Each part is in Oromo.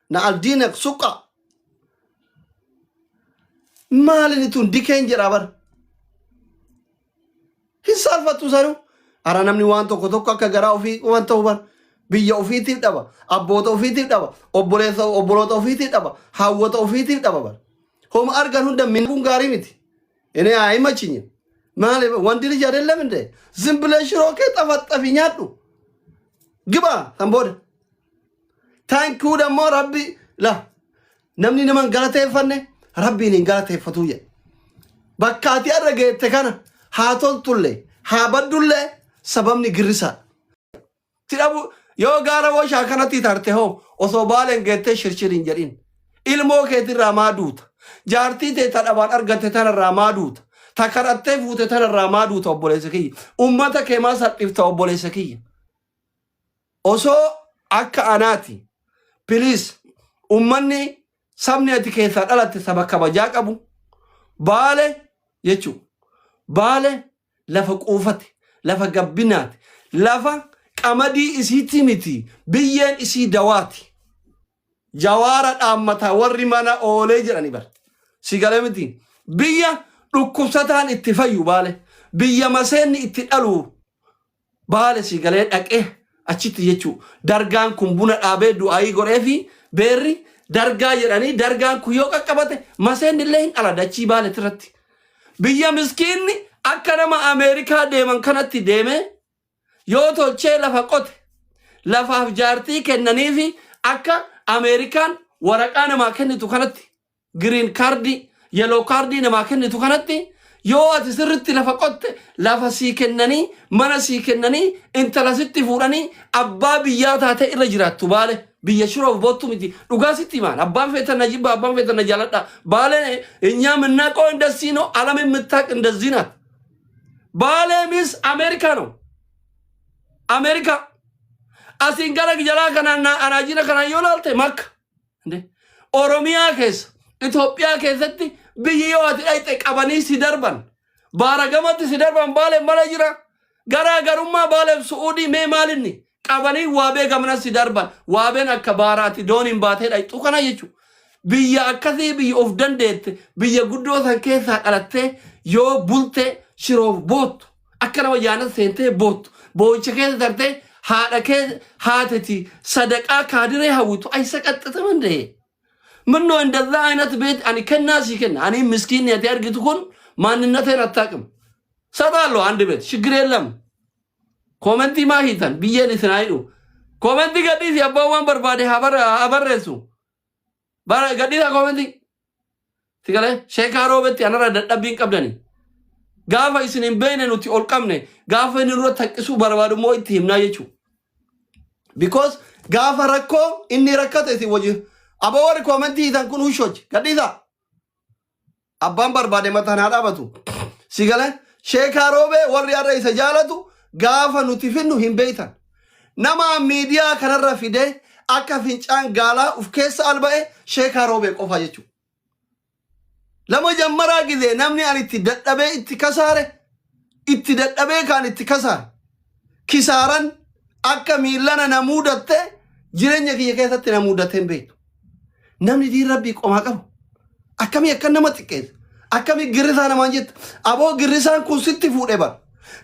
Na aldiinak suqqa. Maalini tun dikeen jedhaa bara. Hin saalfattu sanuu. Ara namni waan tokko tokko akka garaa ofii waan ta'u bara. Biyya ofiitiif dhaba. Abboota ofiitiif dhaba. Obboleessa obboloota ofiitiif dhaba. Haawwota ofiitiif dhaba bara. Homa argan hunda minquun gaarii miti. እኔ አይመችኝም። ማለ ወንድ ልጅ አይደለም እንዴ? ዝም ብለህ ሽሮ kee xafaxafi nyaadhu ግባ san booda thank you ደግሞ rabbi la namni nama hin galateeffanne rabbiin hin galateeffatu jedhe. Bakka ati har'a geette kana haa toltullee haa baddullee sababni girrisaa. Si dhabu yoo gaara washaa kanatti tarte hoo osoo baaleen geettee shirshir hin jedhin. Ilmoo keetirraa maa duuta? Jaartii tee ta dhabaan argatte tanarraa maa duuta? Ta kadhattee fuute tanarraa maa duuta obboleessa kiyya? Ummata kee maa salphifta obboleessa kiyya? Osoo akka anaati please ummanni sabni ati keessaa dhalatte saba kabajaa qabu baale jechuudha. Baale lafa quufate, lafa gabbinaati, lafa qamadii isiitti miti, biyyeen isii dawaati. Jawaara dhaammataa warri mana oolee jedhani bar. Si galee miti. Biyya dhukkubsataan itti fayyu baale. Biyya maseenni itti dhalu baale si galee dhaqee achitti jechuu. Dargaan kun buna dhaabee du'aayii godhee fi beerri dargaa jedhanii dargaan kun yoo qaqqabate maseenni illee hin dhala dachii baaletti irratti. Biyya miskiinni akka nama Ameerikaa deeman kanatti deemee yoo tolchee lafa qote lafaaf jaartii kennaniifi akka Ameerikaan waraqaa namaa kennitu kanatti green card yellow card namaa kennitu kanatti yoo ati sirritti lafa qotte lafa sii kennanii mana sii kennanii intala sitti fuudhanii abbaa biyyaa taatee irra jiraattu baale biyya shiroof boottu miti dhugaa sitti himaan abbaan feetan na jibba abbaan feetan na jaaladha baale እኛ የምናውቀው እንደዚህ ነው። ዓለም የምታውቅ እንደዚህ ናት። ባሌ means አሜሪካ ነው። አሜሪካ asiin gara jalaa kanaan anaajina kanaan yoo laalte makka እንዴ Oromiyaa keessa Itoophiyaa keessatti biyyi yoo ati dhayxe qabanii si darban baaragamatti si darban baaleen mala jira garaa garummaa baaleef su'uudii mee maalinni qabanii waabee gamana si darban waabeen akka baaraati dooniin baatee dhayxu kana jechuudha. Biyya akkasii biyya of dandeette biyya guddoo san keessaa dhalattee yoo bulte shiroof boottu akka nama jaanata seentee boottu boo'icha keessa tartee haadha kee haateti sadaqaa kaadiree hawwitu አይሰቀጥጥም እንዴ? ምነው እንደዛ አይነት ቤት ani kennaa sii kenna ani ምስኪን ati argitu kun ማንነቴን አታውቅም። ሰጣለሁ አንድ ቤት ችግር የለም። Comment maa hiitan biyyeen isin haa hidhu. Comment gadhiisi abbaan waan barbaade haa barreessu. Gadhiisa comment. Si galee sheekaa roobetti anarra dadhabbii hin qabdani. Gaafa isin hin beekne nuti ol qabne gaafa inni nurra taqqisuu barbaadu immoo itti himnaa jechuudha. Because gaafa rakkoo inni rakkate isin wajjin. Aboo warri comment hiitan kun hushoji gadhiisa. Abbaan barbaade mataan haa dhaabatu. Si galee sheekaa roobee warri har'a isa jaalatu gaafa nuti finnu hin beeytan. Nama miidiyaa kanarra fidee akka fincaan gaalaa uf keessa alba'e sheekaa roobee qofa jechuudha. Lama jammaraa gizee namni ani itti dadhabee itti kasaare itti dadhabee kaan itti kasaare kisaaran akka miillana na muudatte jireenya kiyya keessatti na muudatte hin beektu. Namni diin rabbii qomaa qabu. Akkamii akka nama xiqqeessa. Akkamii girrisaa namaan jetta. Aboo girrisaan kun sitti fuudhe bara.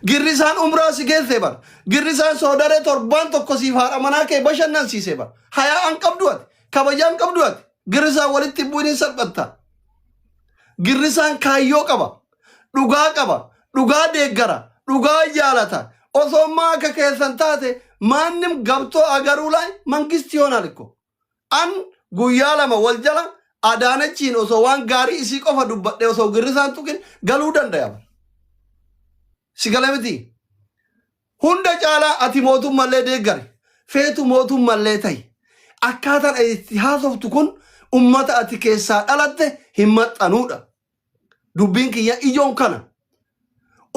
Girrisaan umraa si geesse bara. Girrisaan soodaree torbaan tokko siif haadha manaa kee bashannansiise bara. Hayaa an qabdu ati. Kabajaan qabdu ati. Girrisaan walitti bu'uun hin salphatta. Girrisaan kaayyoo qaba. Dhugaa qaba. Dhugaa deeggara. Dhugaa jaalata. Osoo ammaa akka keessan taate ማንም ገብቶ አገሩ ላይ መንግስት ይሆናል እኮ an guyyaa lama wal jala Adaanachiin osoo waan gaarii isii qofa dubbadhe osoo girrisaan tuqin galuu danda'a. Si gala miti. Hunda caalaa ati mootummallee deeggari. Feetu mootummallee ta'i. Akkaataan ati itti haasoftu kun ummata ati keessaa dhalatte hin maxxanuudha. Dubbiin kiyya ijoon kana.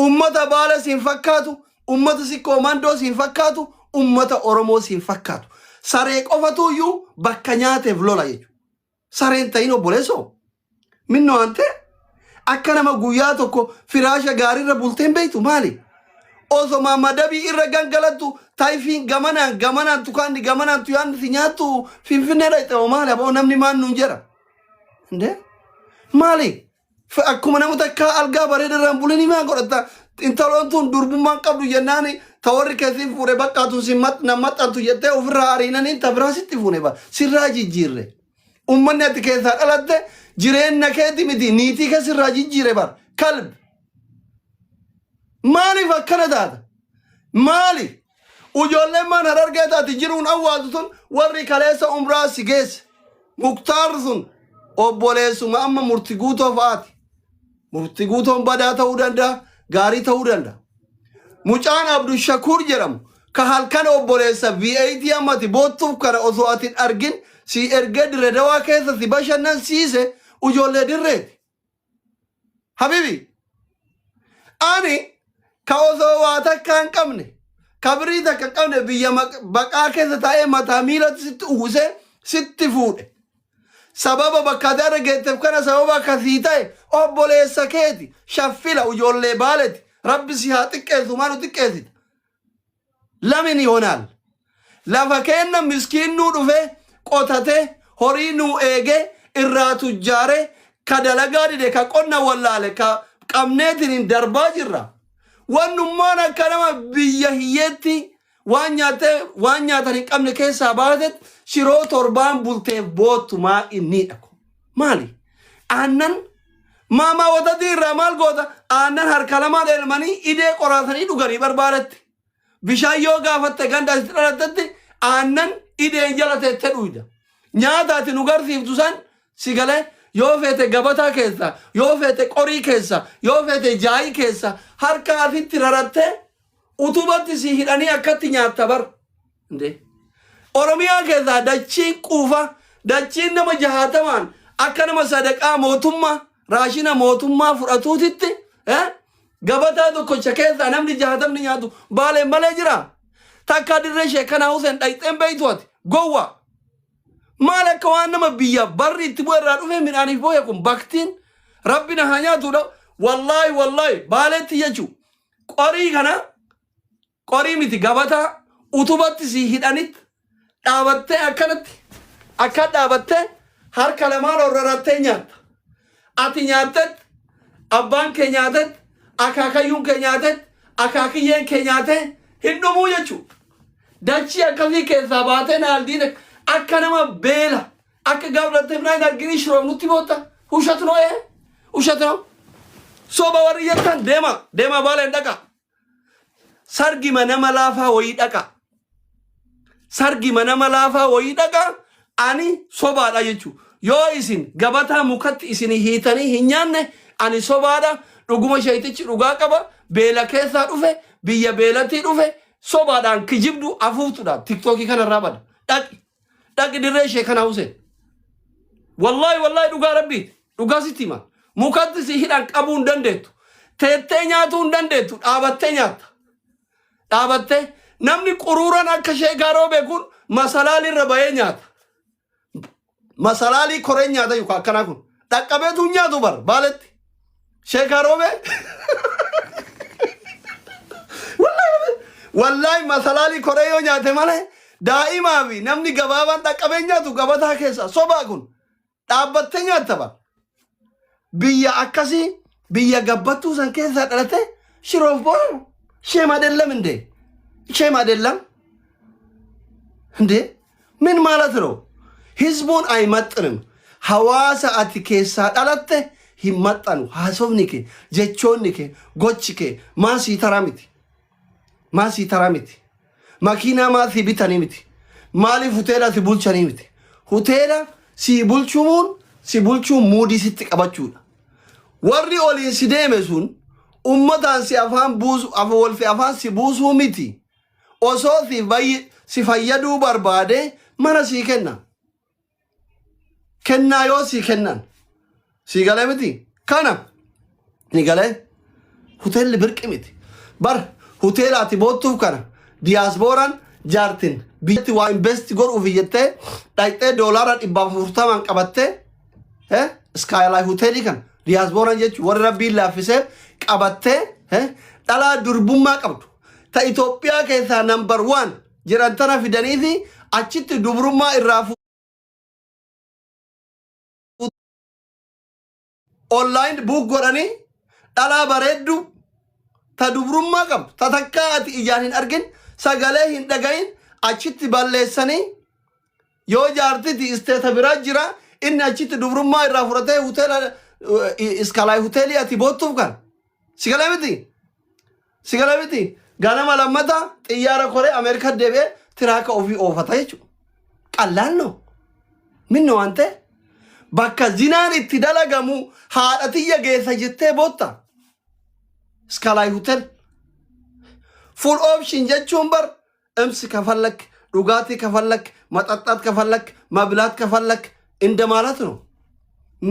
Ummata baala siin fakkaatu, ummata sikkoo mandoo siin fakkaatu, ummata Oromoo siin fakkaatu. Saree qofatu iyyuu bakka nyaateef lola jechuudha. Sareen ta'in obboleessoo. Minnoo ante akka nama guyyaa tokko firaasha gaariirra bulteen beektu maali? Osoma madabii irra gangalattu tayfiin gamanaan gamanaan tukaanni gamanaan tuyaanni si nyaattu Finfinnee dhaqxe hoo maali aboo namni maan nuun jedha. Indee maali? Akkuma nama takkaa algaa bareeda irraan bulanii maa godhatta? Intaloon tun durbummaan qabdu jennaani ta warri keessi fuudhe baqqaatu si na maxxantu jettee ofirraa ariinanii ta biraa sitti fuune ba sirraa jijjiirre. Ummanni ati keessaa dhalatte jireenya keeti miti niitii kee sirraa jijjiire bar kalb. Maaliif akkana taata? Maali? Ijoolleen maan Harargee taati jiruun awwaaltu tun warri kaleessa umraa si geesse. Muktaar sun obboleessuma amma murti guutoo fa'aati. Murti guutoon badaa ta'uu danda'a, gaarii ta'uu danda'a. Mucaan Abdushakuur jedhamu ka halkan obboleessa V8 ammati boottuuf kana osoo ati hin argin si ergee Dirre Dawaa keessa si bashannansiise ijoollee dirreeti. Habibi, ani ka osoo waa takka hin qabne, ka birii takka hin qabne biyya baqaa keessa taa'ee mataa miilatti sitti uwwisee sitti fuudhe. Sababa bakka ati har'a geetteef kana sababa akkasii ta'e obboleessa keeti shaffila ijoollee baaleti rabbi si haa xiqqeessu maa nu xiqqeessita. Lamin ይሆናል lafa keenna miskiin nuu dhufe qotate horii nuu eege irraa tujjaare ka dalagaa dide ka qonna wallaale ka qabneetiin darbaa jirra. Wannummaan akka nama biyya hiyyeetti waan nyaattee waan nyaatan hin qabne keessaa baatet shiroo torbaan bulteef boottu maa inni dhaqu. Maali? Aannan maamaa watatii irraa maal goota? Aannan harka lamaan elmanii idee qoraasanii dhuganii barbaadetti. Bishaan yoo gaafatte ganda asitti dhalattetti aannan ideen jala teettee dhuyda. Nyaata ati nu garsiiftu san si galee yoo feete gabataa keessa, yoo feete qorii keessa, yoo feete jaayii keessa harka asitti rarattee utubatti si hidhanii akkatti nyaatta bar. Indee. Oromiyaa keessaa dachiin quufa, dachiin nama jahaatamaan akka nama sadaqaa mootummaa, raashina mootummaa fudhatuutitti gabataa tokkocha keessaa namni jahaatamni nyaatu Baaleen malee jira. Takkaa dirree Sheekanaa Huseen dhayxeen beeytu ati gowwa. Maal akka waan nama biyya barri itti bu'e irraa dhufee midhaaniif booya kun baktiin rabbi na haa nyaatudha. Wallaahi wallaahi Baaleetti jechuu qorii kana qorii miti gabataa utubatti si hidhanit dhaabattee akkanatti akka dhaabattee harka lamaan ol rarattee nyaatta. Ati nyaattet, abbaan kee nyaatet, akaakayyuun kee nyaatet, akaakiyyeen kee nyaatee hin dhumuu jechuudha. Dachii akkasii keessaa baatee naaldiin akka nama beela akka gaafdattee biraan hin argini shiroof nutti bootta. Ushat noo ee? Ushat noo? Soba warri jettan deema deema Baaleen dhaqa. Sargima nama laafaa wayii dhaqa. Sargima nama laafaa wayii dhaqa. Ani sobaadha jechuudha. Yoo isin gabataa mukatti isin hiitanii hin nyaanne ani sobaadha. Dhuguma sheeytichi dhugaa qaba. Beela keessaa dhufe biyya beelatii dhufe sobaadhaan kijibdu afuuftudha. Tiktookii kanarraa bada. Dhaqi. Dhaqi dirree ishee kanaa Huseen. Wallaahi wallaahi dhugaa rabbiiti. Dhugaa sitti hima. Mukatti si hidhan qabuu hin dandeettu. Teettee nyaatuu hin dandeettu. Dhaabattee nyaatta. Dhaabattee namni quruuran akka ishee gaaroo kun masalaalii irra bahee nyaata. Masalaalii koreen nyaata yookaan akkanaa kun. Dhaqqabeetu hin nyaatu bar Baaletti. Sheekaa Roobee. Wallaahi wallaahi masalaalii koree yoo nyaate malee daa'imaa fi namni gabaabaan dhaqqabee nyaatu gabataa keessa sobaa kun dhaabbattee nyaatta bar. Biyya akkasii biyya gabbattuu san keessaa dhalate shiroof boonu ሼም አይደለም እንዴ? ሼም አይደለም እንዴ? ምን ማለት ነው? ህዝቡን አይመጥንም። Hawaasa ati keessaa dhalatte hin maxxanu. Haasofni kee, jechoonni kee, gochi kee maasii taraa miti. Maasii taraa miti. Makiinaa maasii bitanii miti. Maaliif hoteela si bulchanii miti. Hoteela si bulchuun si bulchuun muudii sitti qabachuudha. Warri oliin si deeme sun ummataan si afaan buusu wal si afaan si buusuu miti. Osoo si si fayyaduu barbaade mana sii kenna. Kennaa yoo sii kennan sii galee miti. Kana ni galee hoteelli birqi miti. Bar hoteela ati boottuuf kana diyaaspooraan jaartin biyyatti waa invest godhuuf jettee dhaqxee $440n qabattee Skyline hoteelii kana diyaaspooraan jechuun warri rabbiin laaffisee qabattee dhalaa durbummaa qabdu. ta Itoophiyaa keessaa number one jedhan tana fidaniifi achitti dubrummaa irraa online book godhanii dhalaa bareedduu ta dubrummaa qabdu ta takkaa ati ijaan hin argin, sagalee hin dhagayin achitti balleessanii, yoo jaartiti isteeta biraa jira, inni achitti dubrummaa irraa fudhatee hoteela iskalaay hoteelii ati boottuuf kan sigalee miti, sigalee miti. Ganama lammata xiyyaara koree Ameerikaa deebi'ee tiraaka ofii oofata jechuudha. Qallaan no minno waan ta'e bakka zinaan itti dalagamu haadha tiyya geessa jettee bootta. Iskalaay hotel full option jechuun bar እምስ ከፈለክ፣ dhugaatii ከፈለክ፣ መጠጣት ከፈለክ፣ መብላት ከፈለክ እንደማለት ነው።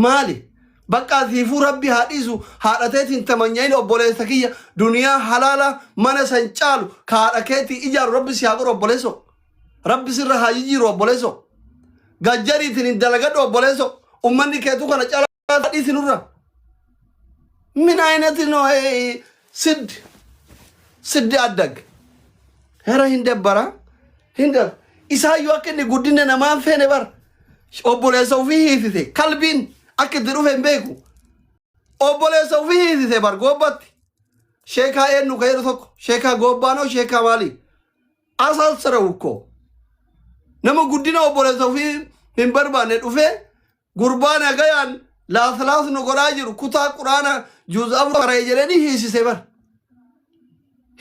Maali? Bakka siifuu Rabbi haa dhiisu, haadha teetiin tamanyayin. Obboleessa kiyya, duniyaa halaala mana san caalu ka haadha keetii ijaaru Rabbi si haa godhu. Obboleesso, Rabbi sirra haa jijjiiru. Obboleesso, gajjariitiin hin dalagadhu. Obboleesso, ummanni keetu kana caalaa dhiisi nurra. ምን አይነት ነው ይሄ? ስድ ስድ አደግ ኧረ hin dabbara hin dab isaayyuu akka inni guddina namaan feene bar. Obboleessa ofii hiisise, kalbiin akka itti dhufe hin beeku. Obboleessa ofii hiisise bar goobbatti. Sheekaa eenyu ka jedhu tokko, sheekaa goobbaanoo, sheekaa maali asalsarawu እኮ. Nama guddina obboleessa ofii hin barbaanne dhufee gurbaa nagayaan laaslaas nu godhaa jiru kutaa quraana juuz 4 qara'e jedhanii hiisise bar.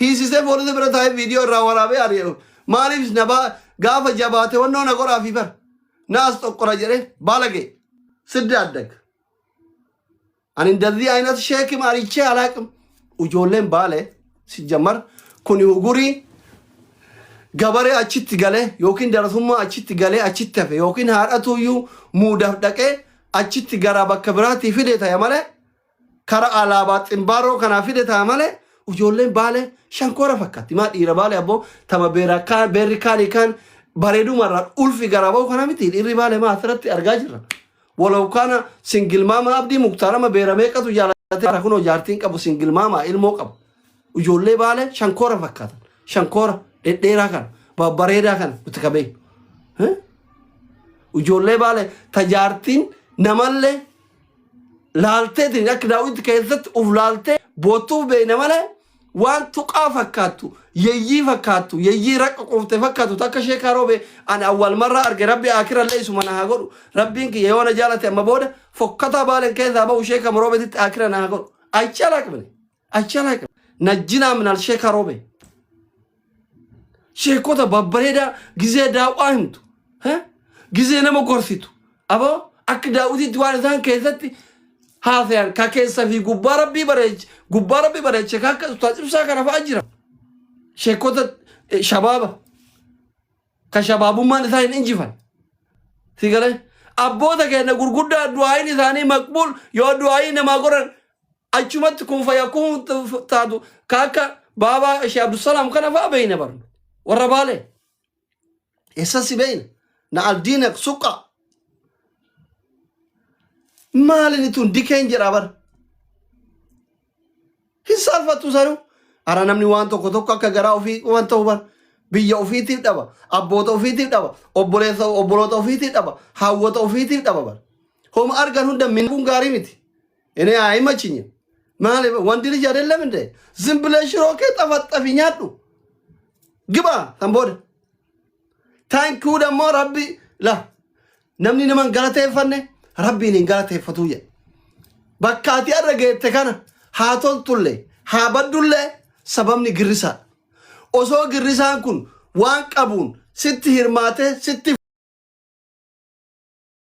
Hiisisee poolisa bira taa'ee viidiyoo irraa waraabee ari'e. Maaliif na gaafa jabaate wannoo na godhaafi bar na as xoqqora jedhee. ባለጌ ስድ አደግ. Ani እንደዚህ አይነት ሼክም አሪቼ አላቅም። Ijoolleen Baale ሲጀመር kuni hugurii gabaree achitti galee yookiin darasummaa achitti galee achitti hafe yookiin haadhatuyyuu muudaaf dhaqee achitti gara bakka biraatii fide ta'e malee, kara alaabaa ximbaaroo kanaa fide ta'e malee, ijoolleen Baalee shankoora fakkaatti. Maa dhiira Baalee abboo tama beera kaan beerri kaanii kaan bareedumarraa ulfi garaa ba'u kana miti. Dhiirri Baalee maa asirratti argaa jirra. Walau kana single mama Abdii Muktaar ama beera meeqatu jaallatee kunoo jaartiin qabu, single mama ilmoo qabu. Ijoollee Baalee shankoora fakkaatan. Shankoora dhedheeraa kana babbareedaa kana nuti qabeen. Ijoollee Baalee tajaartiin namallee laalteetiin akka daawwitti keessatti uf laaltee boottuuf beeyna malee, waan tuqaa fakkaattu, yeyyii fakkaattu, yeyyii raqa quufte fakkaattu takka sheekaa Roobe ani awwal marraa arge. Rabbi akirallee isuma na haa godhu. Rabbiin kiyya yoo na jaalate amma booda fokkataa Baalen keessaa ba'u sheeka Roobetitti akira na haa godhu. አይቼ አላቅም፣ እኔ አይቼ አላቅም። ነጅና ምናል sheeka Roobe sheekota babbareedaa gizee daawwaa himtu, gizee nama gorsitu aboo akka daawwitiitti waan isaan keessatti haasayan ka keessa fi gubbaa Rabbii bareeche, gubbaa Rabbii bareeche, ka akka Ustaaz Ibsaa kana fa'aa jira. Sheekota shabaaba ka shabaabummaan isaa hin injifan. Si galee abboota keenya gurguddaa du'aayin isaanii maqbuul, yoo du'aayii namaa godhan achumatti kun fayyakuun taatu, ka akka baabaa Shee Abdusalaam kana fa'aa beeyna barnu warra Baalee. Eessas beeyna na aldiina suqa maalini tun dikeen jedha bar. Hin saalfattu sanuu. Ara namni waan tokko tokko akka garaa ofii waan ta'u bar biyya ofiitiif dhaba, abboota ofiitiif dhaba, obboleessa obboloota ofiitiif dhaba, haawwota ofiitiif dhaba bar. Homa argan hunda minquun gaarii miti. እኔ አይመችኝም። ማለ ወንድ ልጅ አይደለም እንዴ? ዝም ብለህ ሽሮ ከጠፈጠፊ nyaadhu ግባ san booda. Thank you ደግሞ Rabbi la namni nama hin galateeffanne Rabbiin hin galateeffatu jedhe. Bakka ati har'a geette kana haa toltullee haa baddullee sababni girrisaadha. Osoo girrisaan kun waan qabuun sitti hirmaatee sitti